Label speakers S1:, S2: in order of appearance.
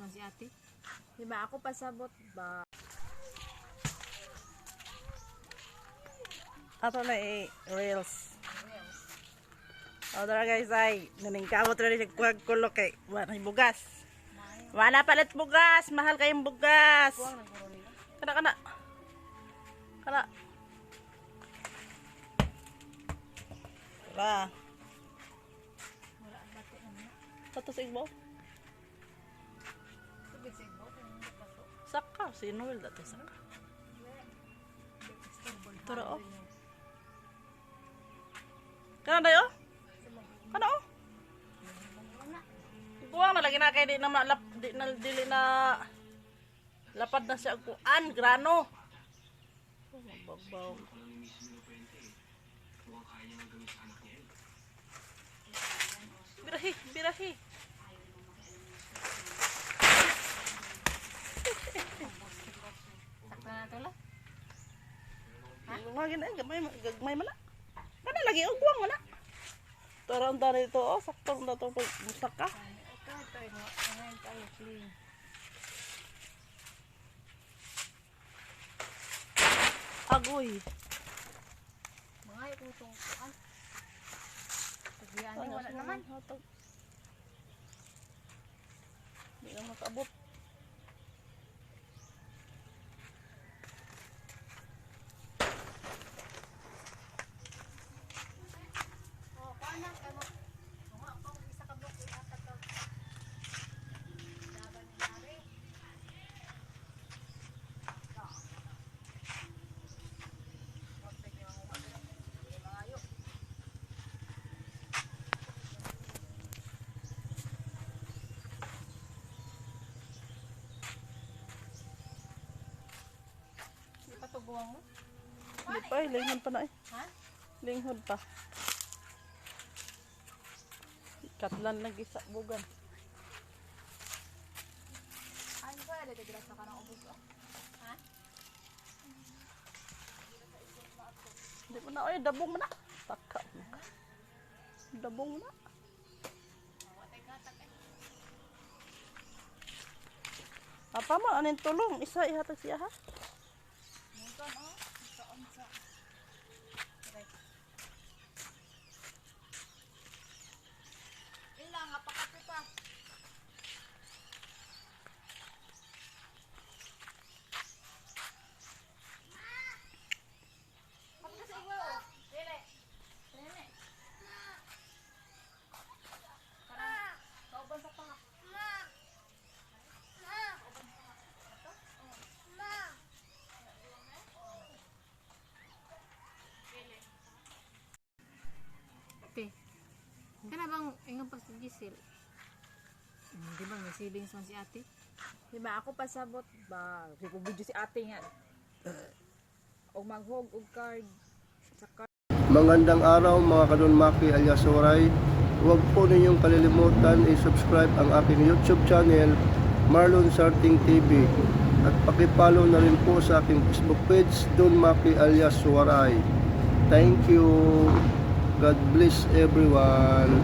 S1: man si ate.
S2: Di ba ako pasabot ba?
S3: Ato na eh, reels. O, tara guys, ay, naningkamot rin siya kuwag kulo kay, wala na bugas. Wala palit bugas, mahal kayong bugas. Kana, kana. Kana. Tara. Tato sa igbo? Saka, si Noel dati saka. Tara, oh. Kana dayo? Kana oh? Kuwang na lagi na kay di na malap di na dili na lapad na siya og kuan grano. Oh, mabagbaw. Birahi, birahi.
S1: Sakto na to la.
S3: Mga gina, gamay, gagmay man na. Kana lagi og kuwang man na. Tara ang dani ito, oh, sakto ang dato pag musaka.
S1: Ito, ito. Ngayon tayo, clean.
S3: Agoy.
S1: Mga itong tungkuan. Tagian wala naman.
S3: Hatag. Hindi na makaabot.
S1: Oh, kuan na kay mo. Mga pa isa ka block ihatag ka. Laban ni Mari. Di pa tuguang mo?
S3: Hindi pa eh, linghod pa na eh.
S1: Ha?
S3: Linghod pa. Katlan lagi sa bugan.
S1: Ano ba? Lagagrasa ka ng ubos oh. Ha?
S3: Hindi mo na, oy, dabong mo na. Taka mo ka. Dabong mo na. Apa mo, aning tulong? Isa ihatag siya ha?
S1: Nunton oh. Sa unsa. Right. Ila nga pakape pa. Kape sa igwa oh. Dili. Dili. Parang kauban sa pangak. Te. Kana bang ingon pa si Giselle? Di ba may savings man si ate?
S2: Di ba ako pasabot ba? Di ko video si ate nga. O maghog og card sa card.
S4: Magandang araw mga kadunmaki alias Oray. Huwag po ninyong kalilimutan i-subscribe ang aking YouTube channel Marlon Sarting TV at pakipollow na rin po sa aking Facebook page Don Maki alias Suwaray. Thank you. God bless everyone.